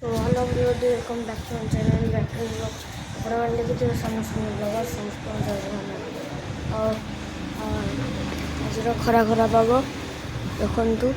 ତ hello everybody, welcome back to my channel back to vlog। ଆପଣମାନେ ଦେଖୁଥିବେ ସମସ୍ତଙ୍କୁ ବ୍ଲଗ୍, ସମସ୍ତଙ୍କୁ ଜୟ ଜଗନ୍ନାଥ। ଆଉ ଆଜିର ଖରା ଖରା ପାଗ ଦେଖନ୍ତୁ।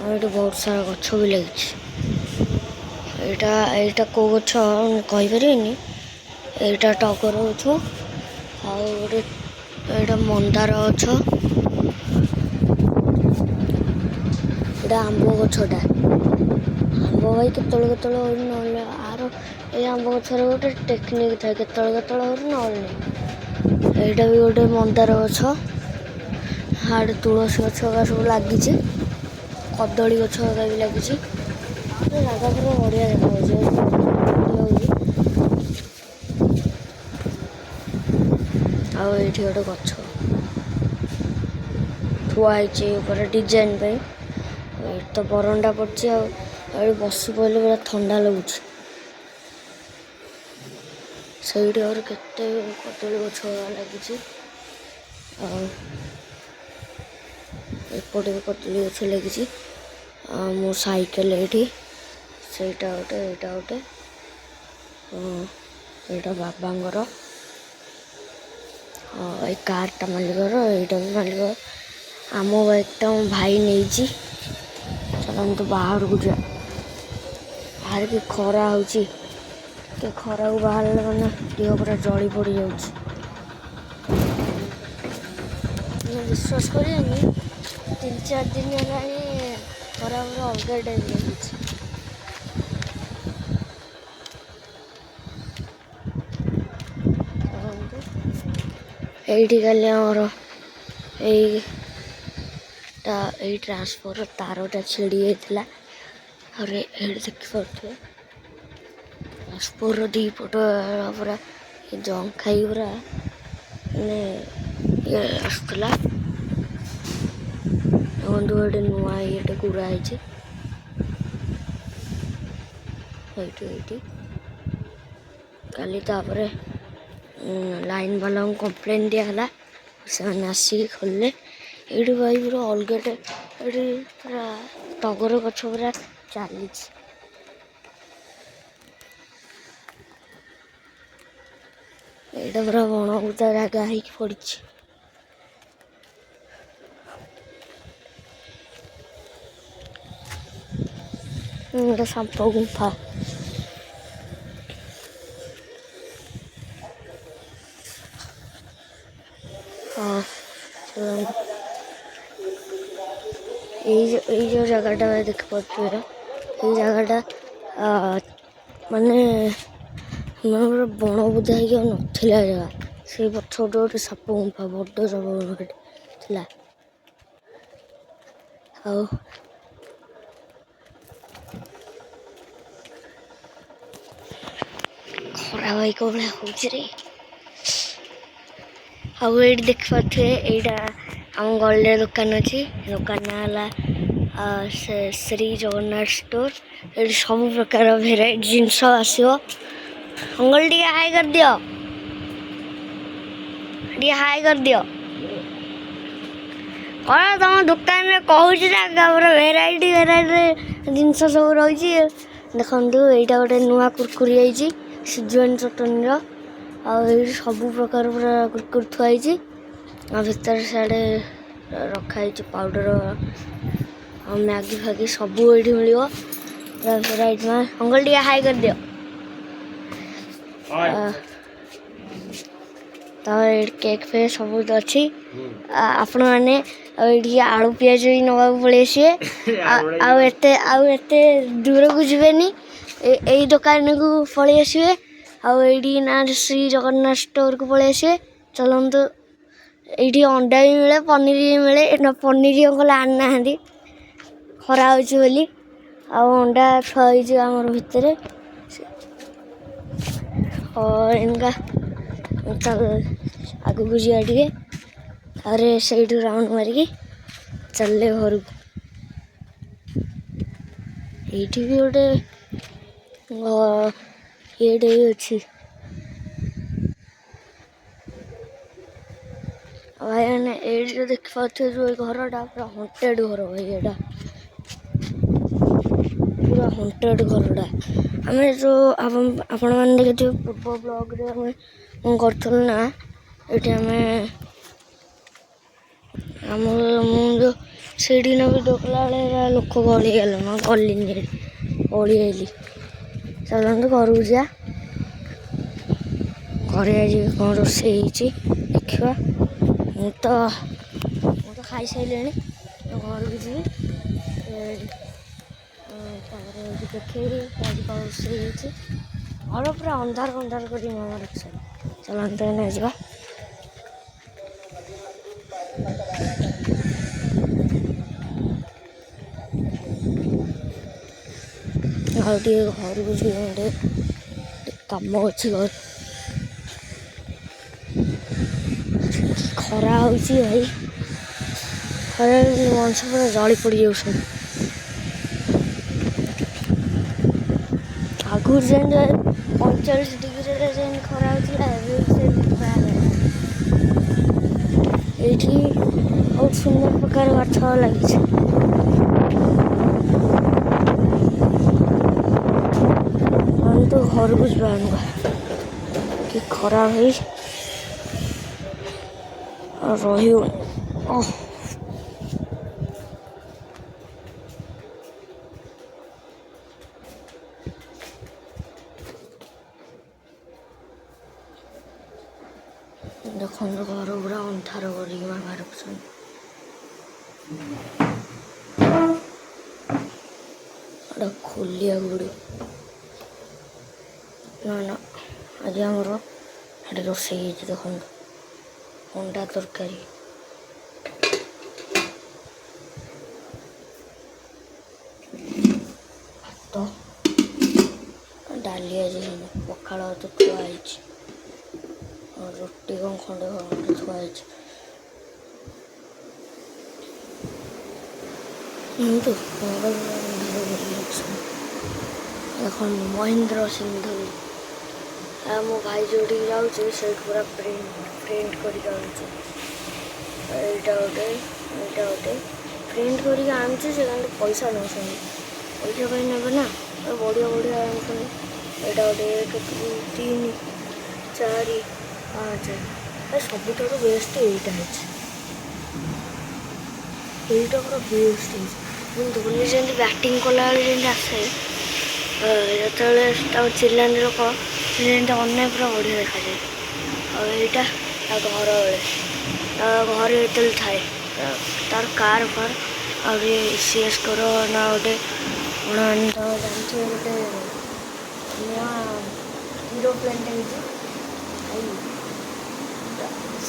ଆଉ ଏଠି ବହୁତ ସାରା ଗଛ ବି ଲାଗିଛି। ଏଇଟା କେଉଁ ଗଛ ମୁଁ କହିପାରିବିନି। ଏଇଟା ଟଗର ଗଛ, ଆଉ ଗୋଟେ ଏଇଟା ମନ୍ଦାର ଗଛ, ଏଇଟା ଆମ୍ବ ଗଛଟା। ଆମ୍ବ ଭାଇ କେତେବେଳେ କେତେବେଳେ ହେଉଛି, ନହେଲେ ଆର ଏଇ ଆମ୍ବ ଗଛର ଗୋଟେ ଟେକ୍ନିକ୍ ଥାଏ, କେତେବେଳେ କେତେବେଳେ ହେଉଛି, ନହେଲେ ନାହିଁ। ଏଇଟା ବି ଗୋଟେ ମନ୍ଦାର ଗଛ। ହାଡ଼େ ତୁଳସୀ ଗଛ ହେକା ସବୁ ଲାଗିଛି, କଦଳୀ ଗଛ ହେକା ବି ଲାଗିଛି। ଜାଗା ପୁରା ବଢ଼ିଆ ଦେଖାଯାଉଛି, ହେଉଛି। ଆଉ ଏଇଠି ଗୋଟେ ଗଛ ଥୁଆ ହେଇଛି ଉପରେ ଡିଜାଇନ ପାଇଁ। ଏଇଠି ତ ବରଣ୍ଡା ପଡ଼ିଛି, ଆଉ ଏଇଠି ବସି ପଡ଼ିଲେ ପୁରା ଥଣ୍ଡା ଲାଗୁଛି। ସେଇଠି ଆହୁରି କେତେ କଦଳୀ ଗଛ ଲାଗିଛି, ଆଉ ଏପଟେ ବି କଦଳୀ ଗଛ ଲାଗିଛି। ଆଉ ମୋ ସାଇକେଲ ଏଇଠି, ସେଇଟା ଗୋଟେ, ଏଇଟା ଗୋଟେ, ଏଇଟା ବାବାଙ୍କର, ଏଇ କାରଟା ମାଲିକର, ଏଇଟା ବି ମାଲିକ। ଆମ ବାଇକ୍ଟା ମୋ ଭାଇ ନେଇଛି। ଚାଲନ୍ତୁ ବାହାରକୁ ଯିବା। ବାହାରେ ବି ଖରା ହେଉଛି, ଟିକେ ଖରାକୁ ବାହାରିଲେ ମାନେ ଦେହ ପୁରା ଜଳି ପଡ଼ି ଯାଉଛି। ବିଶ୍ୱାସ କରିବେନି, 3-4 ଦିନ ହେଲାଣି ଖରା ପୁରା ଅଲଗା ଟାଇପ୍ର ହେଉଛି। ଚାଲନ୍ତୁ, ଏଇଠି କାଲି ଆମର ଏଇ ଟ୍ରାନ୍ସଫର୍ମର ତାରଟା ଛିଡ଼ି ଯାଇଥିଲା। ଆହୁରି ଏଇଠି ଦେଖିପାରୁଥିବେ ଟ୍ରାନ୍ସଫର୍ମର ଦୁଇ ପଟ ପୁରା ଜଙ୍କ୍ ଖାଇକି ପୁରା ମାନେ ଇଏ ଆସୁଥିଲା। ଦେଖନ୍ତୁ, ଏଠି ନୂଆ ଇଏଟେ ଗୁରା ହେଇଛି ଏଇଠି। କାଲି ତାପରେ ଲାଇନ୍ ବାଲାଙ୍କୁ କମ୍ପ୍ଲେନ୍ ଦିଆହେଲା, ସେମାନେ ଆସିକି ଖୋଲିଲେ। ଏଇଠି ଭାଇ ପୁରା ଅଲଗାଟେ, ଏଠି ପୁରା ଟଗର ଗଛ ପୁରା ଚାଲିଛି। ଏଇଟା ପୁରା ବଣବୁଦା ଜାଗା ହେଇକି ପଡ଼ିଛି। ଏଇଟା ସାପ ଗୁମ୍ଫା। ହଁ, ଏଇ ଯୋଉ ଜାଗାଟା ଦେଖିପାରୁଥିବେ, ଏଇ ଜାଗାଟା ମାନେ ପୁରା ବଣ ବୁଦା ହେଇକି ଆଉ ନଥିଲା ଜାଗା। ସେଇ ପଛପଟେ ଗୋଟେ ସାପ ଗୁମ୍ଫା, ବଡ଼ ସାପ ଗୁମ୍ଫାଟେ ଥିଲା। ଆଉ ଖରା ଭାଇ କୋଉ ଭଳିଆ ହେଉଛି ରେ। ଆଉ ଏଇଠି ଦେଖିପାରୁଥିବେ, ଏଇଟା ଆମ ଗଳିରେ ଦୋକାନ ଅଛି। ଦୋକାନ ନାଁ ହେଲା ଶ୍ରୀ ଜଗନ୍ନାଥ ଷ୍ଟୋର। ଏଇଠି ସବୁ ପ୍ରକାର ଭେରାଇଟି ଜିନିଷ ଆସିବ। ଅଙ୍କଲ, ଟିକେ ହାଇ କରିଦିଅ, ଟିକେ ହାଇ କରିଦିଅ। କ'ଣ ତମ ଦୋକାନରେ କହୁଛି ନା, ପୁରା ଭେରାଇଟି ଭେରାଇଟି ଜିନିଷ ସବୁ ରହିଛି। ଦେଖନ୍ତୁ, ଏଇଟା ଗୋଟେ ନୂଆ କୁରକୁରି ହେଇଛି ସିଜୱାନ ଚଟଣିର। ଆଉ ଏଇଠି ସବୁ ପ୍ରକାର ପୁରା କୁରକୁରି ଥୁଆ ହେଇଛି। ଆଉ ଭିତରେ ସିଆଡ଼େ ରଖା ହେଇଛି ପାଉଡ଼ର ଆଉ ମ୍ୟାଗି ଫ୍ୟାଗି ସବୁ ଏଇଠି ମିଳିବ, ପୁରା ଭେରାଇଟି। ମା ଅଙ୍କଲ, ଟିକେ ହାଇ କରିଦିଅ। ତାପରେ ଏଇଠି କେକ୍ ଫେକ୍ ସବୁ ଅଛି। ଆପଣମାନେ ଆଉ ଏଇଠି ଆଳୁ ପିଆଜ ବି ନେବାକୁ ପଳେଇ ଆସିବେ। ଆଉ ଏତେ ଦୂରକୁ ଯିବେନି, ଏଇ ଦୋକାନକୁ ପଳେଇ ଆସିବେ। ଆଉ ଏଇଠି ନା ଶ୍ରୀ ଜଗନ୍ନାଥ ଷ୍ଟୋରକୁ ପଳେଇ ଆସିବେ। ଚାଲନ୍ତୁ, ଏଇଠି ଅଣ୍ଡା ବି ମିଳେ, ପନିର ବି ମିଳେ। ନା, ପନିର ଅଙ୍କଲ ଆଣିନାହାନ୍ତି ଖରା ହେଉଛି ବୋଲି। ଆଉ ଅଣ୍ଡା ଥୁଆ ହେଇଛି ଆମର ଭିତରେ। ଏନକା ଆଗକୁ ଯିବା ଟିକେ, ତାପରେ ସେଇଠୁ ରାଉଣ୍ଡ ମାରିକି ଚାଲିଲେ ଘରକୁ। ଏଇଠି ବି ଗୋଟେ ଇଏଟେ ବି ଅଛି। ଆଉ ଭାଇମାନେ, ଏଇଠି ଯୋଉ ଦେଖିପାରୁଥିବେ ଯୋଉ ଏଇ ଘରଟା ପୁରା ହଣ୍ଟେଡ୍ ଘର ଭାଇ ଏଇଟା। ପୁରା ହଣ୍ଟେଡ଼ ଘରଟା। ଆମେ ଯେଉଁ ଆପଣମାନେ ଦେଖିଥିବେ ପୂର୍ବ ବ୍ଲଗ୍ରେ ଆମେ କ'ଣ କରୁଥିଲୁ ନା, ଏଇଠି ଆମେ ଆମର ମୁଁ ଯେଉଁ ସେଇଠି ନା ଭିଡ଼ିଓ କଲାବେଳେ ଲୋକ ଗହଳି ହେଇଗଲେ, ମୁଁ ଗଲିନି, ଏଠି ପଳେଇ ଆଇଲି। ଚାଲନ୍ତୁ ଘରକୁ ଯିବା। ଘରେ ଆଜି କ'ଣ ରୋଷେଇ ହେଇଛି ଦେଖିବା। ମୁଁ ତ ଖାଇସାରିଲିଣି, ଘରକୁ ଯିବି, ତାପରେ ଏଠି ଦେଖେଇବି ଆଜି କ'ଣ ରୋଷେଇ ହେଇଛି। ଘର ପୁରା ଅନ୍ଧାର ଅନ୍ଧାର କରି ମାମା ରଖିଛନ୍ତି। ଚାଲନ୍ତୁ ଏଇନା ଯିବା। ଆଉ ଟିକେ ଘରକୁ ଯିବି, ଟିକେ କାମ ଅଛି ଘରେ। ଖରା ହେଉଛି ଭାଇ, ଖରାରେ ମଣିଷ ପୁରା ଜଳି ପଡ଼ି ଯାଉଛନ୍ତି। ଆଗରୁ ଯେମିତି 45 ଡିଗ୍ରୀରେ ଯେମିତି ଖରା ହେଉଥିଲା, ଏବେ ବି ସେମିତି ଖରା ହେଲାଣି। ଏଇଠି ବହୁତ ସୁନ୍ଦର ପ୍ରକାର ଗଛ ଲାଗିଛି। ତ ଘରକୁ ଯିବା ଆମକୁ, କି ଖରା ଭାଇ, ରହିବ। ଦେଖନ୍ତୁ, ଘର ପୁରା ଅନ୍ଧାର କରିକି ମାମା ରଖୁଛନ୍ତି। ଏଟା ଖୋଲିବାକୁ ପଡ଼ିବ। ନା ନା, ଆଜି ଆମର ଏଠି ରୋଷେଇ ହେଇଛି, ଦେଖନ୍ତୁ, ଅଣ୍ଡା ତରକାରୀ, ଭାତ, ଡାଲି ଆଜି ହେଇନି। ପଖାଳ ଭାତ ଥୁଆ ହେଇଛି, ଆଉ ରୁଟି କ'ଣ ଖଣ୍ଡେ ଖଣ୍ଡେ ଥୁଆ ହେଇଛି। କିନ୍ତୁ ଘର ପୁରା ଅନ୍ଧାର କରିକି ରଖିଛନ୍ତି। ଦେଖନ୍ତୁ, ମହେନ୍ଦ୍ର ସିଂ ଧୋନି। ଆଉ ମୋ ଭାଇ ଯେଉଁଠିକି ଯାଉଛି ସେଇଠି ପୁରା ପ୍ରିଣ୍ଟ ପ୍ରିଣ୍ଟ କରିକି ଆଣୁଛି। ଏଇଟା ଗୋଟେ, ଏଇଟା ଗୋଟେ ପ୍ରିଣ୍ଟ କରିକି ଆଣୁଛି ସେ, କିନ୍ତୁ ପଇସା ନେଉଛନ୍ତି। ପଇସା ପାଇଁ ନେବେ ନା, ବଢ଼ିଆ ବଢ଼ିଆ ଆଣୁଛନ୍ତି। ଏଇଟା ଗୋଟେ, 1, 2, 3, 4, 5। ଏ ସବୁଠାରୁ ବେଷ୍ଟ ଏଇଟା ହେଇଛି। ଏଇଟା ପୁରା ବେଷ୍ଟ ହେଇଛି। ଧୋନି ଯେମିତି ବ୍ୟାଟିଂ କଲାବେଳେ ଯେମିତି ଆସେ, ଯେତେବେଳେ ତାକୁ ଚିଲ୍ଲାନ୍ତି ଲୋକ, ସେ ଯେମିତି ଅନେକ, ପୁରା ବଢ଼ିଆ ଦେଖାଯାଏ। ଆଉ ଏଇଟା ତା ଘର ବେଳେ, ତା ଘରେ ଯେତେବେଳେ ଥାଏ, ତାର କାର୍ ଫାର୍। ଆହୁରି ସିଏସ୍କେର ନା ଗୋଟେ କ'ଣ ତ ଜାଣିଥିବେ, ଗୋଟେ ନୂଆ ଏରୋପ୍ଲେନ୍ଟେ ହେଇଛି ଭାଇ।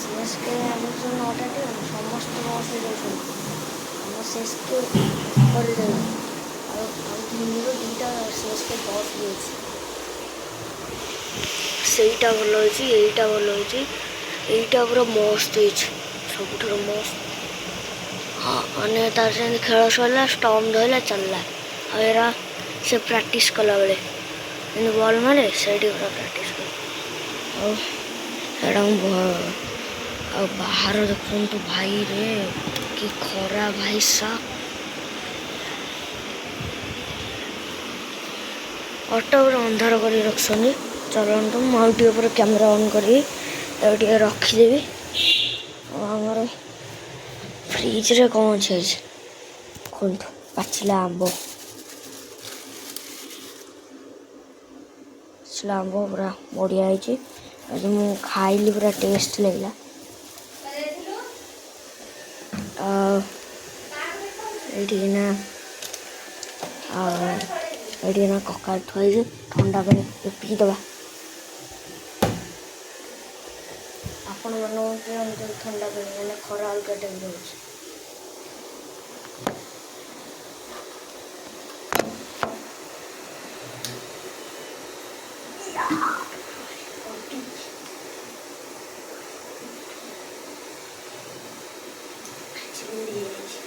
ସିଏସ୍କେ ଆଣିଛୁ 9ଟା ଟିମ୍, ସମସ୍ତେ ବସ୍ରେ ଯାଉଛନ୍ତି। ଆମ ସିଏସ୍କେ କରିଦେବେ। ଆଉ ଆଉ ଧୋନିର 2ଟା ସିଏସ୍କେ ବସ୍ ବି ଅଛି। ସେଇଟା ଭଲ ହେଇଛି, ଏଇଟା ଭଲ ହେଇଛି, ଏଇଟା ପୁରା ମସ୍ତ ହେଇଛି, ସବୁଠାରୁ ମସ୍ତ। ହଁ, ମାନେ ତାର ସେମିତି ଖେଳ ସରିଲା, ଷ୍ଟମ୍ପ ଧରିଲା, ଚାଲିଲା। ଆଉ ଏରା ସେ ପ୍ରାକ୍ଟିସ୍ କଲାବେଳେ ଯେମିତି ବଲ୍ ମାରେ, ସେଇଠି ପୁରା ପ୍ରାକ୍ଟିସ୍ କରେ। ଆଉ ଏଇଟା ମୁଁ। ଆଉ ବାହାର ଦେଖନ୍ତୁ ଭାଇରେ, କି ଖରା ଭାଇ ସା। ଅଟୋ ପୁରା ଅନ୍ଧାର କରି ରଖିଛନ୍ତି। ଚାଲନ୍ତୁ, ମୁଁ ଆଉ ଟିକେ ପରେ କ୍ୟାମେରା ଅନ୍ କରିବି, ତାକୁ ଟିକେ ରଖିଦେବି। ଆଉ ଆମର ଫ୍ରିଜରେ କ'ଣ ଅଛି ଆଜି ଦେଖନ୍ତୁ। ପାଚିଲା ଆମ୍ବ, ପାଚିଲା ଆମ୍ବ ପୁରା ବଢ଼ିଆ ହେଇଛି। ଆଜି ମୁଁ ଖାଇଲି, ପୁରା ଟେଷ୍ଟ ଲାଗିଲା। ଆଉ ଏଇଠିକିନା, ଆଉ ଏଇଠିକିନା କଖାରୁ ଥୁଆ ହେଇଛି, ଥଣ୍ଡା ପାଣି ପିଇଦେବା। ଆପଣମାନଙ୍କୁ ପିଅନ୍ତୁ ଥଣ୍ଡା ପାଣି, ମାନେ ଖରା ଅଲଗା ଟାଇପ୍ର ହେଉଛି। ହେଇଯାଇଛି।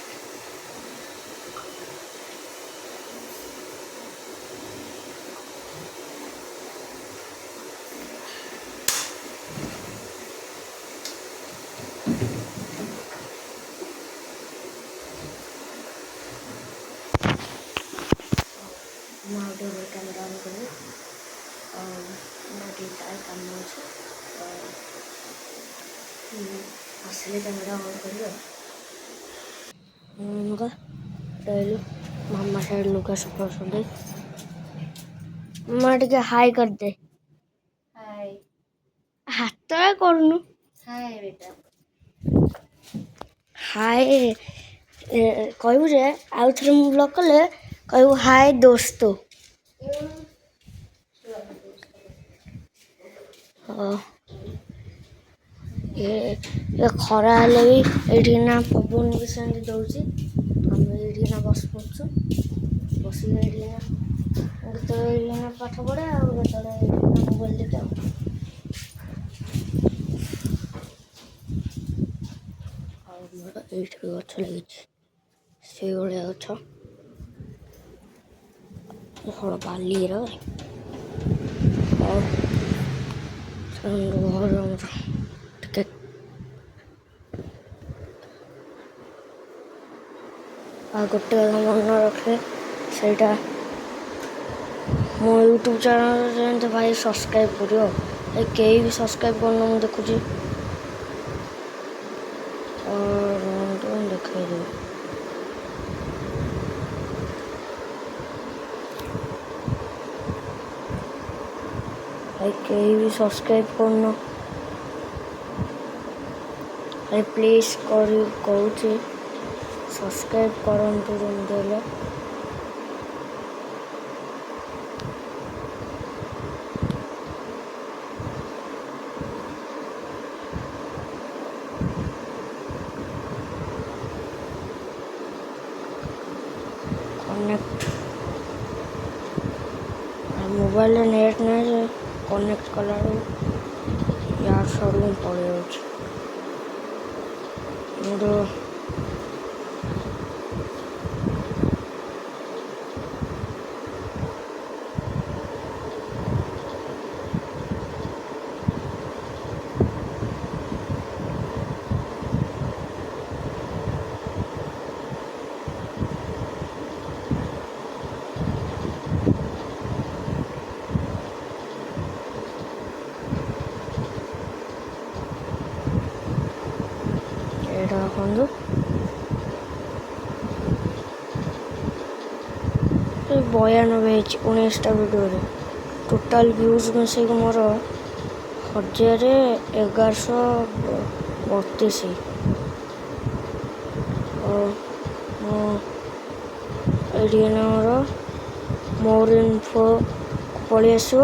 ମୁଁ ଆଉ ଟିକେ ପରେ କ୍ୟାମେରା ଅନ୍ କରିବି। ଆଉ ମୋର ଟିକେ ଯାଏ କାମ ଅଛି, ତ ଆସିଲେ କ୍ୟାମେରା ଅନ୍ କରିବି। ଆଉ ମୁଁ ରହିଲୁ ମାମା ସାଇଡ଼୍ ଲୁଗା ସଫା। ମାମା, ଟିକେ ହାଇ କରିଦେ। ହାଇ। ହାତରେ କରୁନୁ। ହାଇ ବେଟା। ହାଏ କହିବୁ ଯେ ଆଉ ଥରେ ମୁଁ ବ୍ଲଗ୍ କଲେ କହିବୁ ହାଏ ଦୋସ୍ତ। ହଁ, ଏ ଖରା ହେଲେ ବି ଏଇଠି ନା ପବନ ବି ସେମିତି ଦେଉଛି। ଆମେ ଏଇଠି ନା ବସି ପଡ଼ୁଛୁ, ବସିକି ଏଇଠି ନା କେତେବେଳେ ଏଇଠି ନା ପାଠ ପଢ଼େ ଆଉ କେତେବେଳେ ଏଇଠି ନା ମୋବାଇଲ ଦେଖେ। ଆଉ ମୋର ଏଇଠି ବି ଗଛ ଲାଗିଛି, ସେଇଭଳିଆ ଗଛ। ଘର ବାଲିର ଆଉ ଘର ଆମର ଟିକେ। ଆଉ ଗୋଟେ କଥା ମନେ ରଖିବେ, ସେଇଟା ମୋ ୟୁଟ୍ୟୁବ୍ ଚ୍ୟାନେଲ୍ ଯେମିତି ଭାଇ ସବସ୍କ୍ରାଇବ୍ କରିବ। ଏ କେହି ବି ସବସ୍କ୍ରାଇବ୍ କରୁନ, ମୁଁ ଦେଖୁଛି। ରୁହନ୍ତୁ, ମୁଁ ଦେଖେଇଦେବି। ଭାଇ, କେହି ବି ସବସ୍କ୍ରାଇବ୍ କରୁନ। ଭାଇ, ପ୍ଲିଜ୍ କରି କହୁଛି, ସବସ୍କ୍ରାଇବ୍ କରନ୍ତୁ ଯେମିତି ହେଲେ। କନେକ୍ଟ, ମୋବାଇଲରେ ନେଟ୍ ନାହିଁ ଯେ କନେକ୍ଟ କଲାବେଳକୁ ୟାଡ଼ୁ ସିଆଡ଼ୁ ମୁଁ ପଳେଇ ଯାଉଛି ମୋର। ଏଇଟା ଦେଖନ୍ତୁ, 92 ହେଇଛି 19ଟା ଭିଡ଼ିଓରେ। ଟୋଟାଲ୍ ଭ୍ୟୁଜ୍ ମିଶେଇକି ମୋର 1132। ଆଉ ମୁଁ ଏଇଠି ମୋର ମୋର ଇନଫୋ ପଳେଇ ଆସିବ।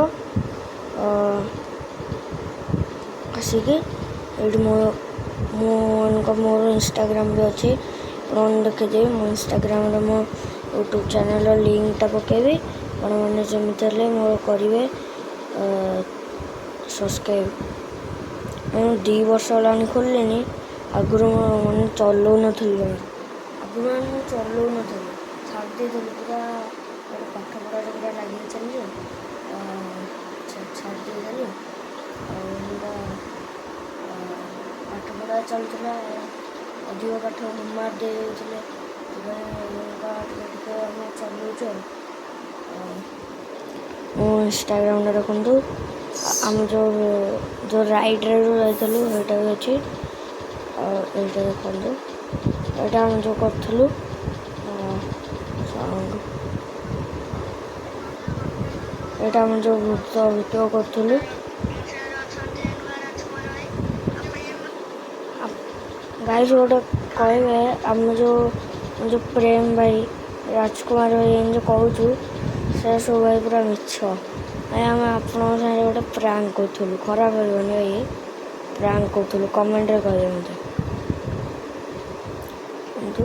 ଆସିକି ଏଇଠି ମୋ ମୁଁ ମୋର ଇନଷ୍ଟାଗ୍ରାମ ବି ଅଛି, ଆପଣମାନଙ୍କୁ ଦେଖେଇଦେବି। ମୋ ଇନଷ୍ଟାଗ୍ରାମରେ ମୋ ୟୁଟ୍ୟୁବ୍ ଚ୍ୟାନେଲ୍ର ଲିଙ୍କଟା ପକାଇବି। ଆପଣମାନେ ଯେମିତି ହେଲେ ମୋର କରିବେ ସବସ୍କ୍ରାଇବ୍। ମୁଁ 2 ବର୍ଷ ହେଲାଣି ଖୋଲିଲିଣି। ଆଗରୁ ମୁଁ ମାନେ ଚଲଉନଥିଲି ଜମା। ଆଗରୁ ମାନେ ମୁଁ ଚଲଉନଥିଲି, ଛାଡ଼ି ଦେଇଥିଲି ପୁରା। ଗୋଟେ ପାଠ ପଢ଼ାରେ ପୁରା ଲାଗିଯାଇଥିଲି ଯେ ଛାଡ଼ି ଦେଇଥିଲି। ଆଉ ସେଇଟା ପାଠ ପଢ଼ା ଚାଲୁଥିଲା, ଅଧିକ ପାଠ ହୋମୱାର୍କ ଦେଇ ଦେଉଥିଲେ, ସେଥିପାଇଁ ଟିକେ ଟିକେ ଆମେ ଚଲଉଛୁ। ଆଉ ମୋ ଇନଷ୍ଟାଗ୍ରାମଟା ଦେଖନ୍ତୁ। ଆମେ ଯେଉଁ ଯେଉଁ ରାଇଡ଼୍ରେ ଯେଉଁ ଯାଇଥିଲୁ, ସେଇଟା ବି ଅଛି। ଆଉ ଏଇଟା ଦେଖନ୍ତୁ, ଏଇଟା ଆମେ ଯେଉଁ କରିଥିଲୁ ସାଉଣ୍ଡ। ଏଇଟା ଆମେ ଯେଉଁ ଭୂତ ଭିଡ଼ିଓ କରୁଥିଲୁ। ଗାଇସ୍, ଗୋଟେ କହିବେ, ଆମେ ଯେଉଁ ଯେଉଁ ପ୍ରେମ ଭାଇ, ରାଜକୁମାର ଭାଇ ଏମିତି କହୁଛୁ, ସେ ସବୁ ଭାଇ ପୁରା ମିଛ। ଭାଇ, ଆମେ ଆପଣଙ୍କ ସାଙ୍ଗରେ ଗୋଟେ ପ୍ରାଙ୍କ କରୁଥିଲୁ, ଖରାପ ଭାବିବନି ଭାଇ। ପ୍ରାଙ୍କ କରୁଥିଲୁ, କମେଣ୍ଟରେ କହିବେ ମୋତେ। କିନ୍ତୁ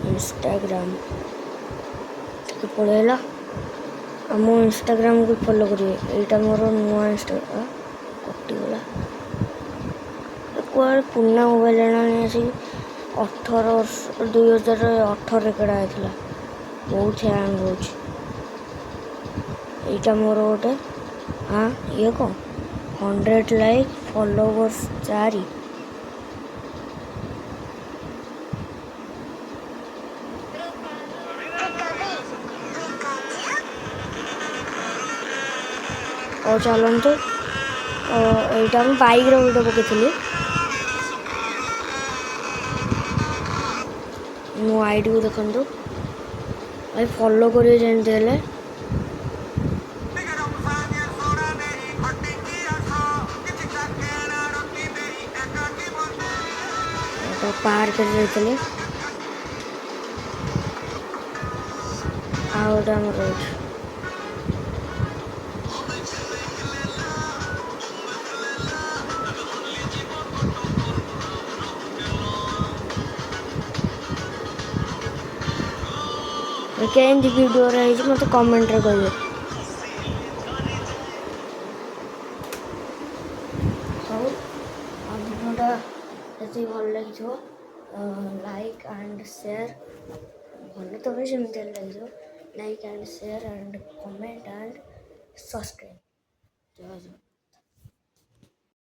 ଇନଷ୍ଟାଗ୍ରାମ ଟିକେ ପଳେଇଲା। ଆଉ ମୋ ଇନଷ୍ଟାଗ୍ରାମକୁ ଫଲୋ କରିବେ। ଏଇଟା ମୋର ନୂଆ ଇନଷ୍ଟାଗ୍ରାମ। କଟିଗଲା କୁଆଡ଼େ? ପୁରୁଣା ମୋବାଇଲ ହେଲାଣି ଆସିକି 18 ବର୍ଷ, 2018ରେ କିଣା ହେଇଥିଲା। ବହୁତ ହ୍ୟାଙ୍ଗ ହେଉଛି। ଏଇଟା ମୋର ଗୋଟେ। ହଁ, ଇଏ କ'ଣ 100 ଲାଇକ୍, ଫଲୋୱର୍ସ 4। ଆଉ ଚାଲନ୍ତୁ, ଏଇଟା ମୁଁ ବାଇକ୍ର ଭିଡ଼ିଓ ପକେଇଥିଲି। ମୋ ଆଇଡ଼ିକୁ ଦେଖନ୍ତୁ ଭାଇ, ଫଲୋ କରିବେ ଯେମିତି ହେଲେ। ଏଇଟା ପାର୍କରେ ଯାଇଥିଲି। ଆଉ ଗୋଟେ ଆମର ଏଇଠି କେମିତି ଭିଡ଼ିଓରେ ହେଇଛି, ମୋତେ କମେଣ୍ଟରେ କହିବେ। ହଉ, ଆଉ ଭିଡ଼ିଓଟା ଯଦି ଭଲ ଲାଗିଥିବ, ଲାଇକ୍ ଆଣ୍ଡ ସେୟାର। ଭଲ ତ ଭାଇ ସେମିତି ହେଲେ ଲାଗିଥିବ, like and share and comment and subscribe. Jay Jagannath.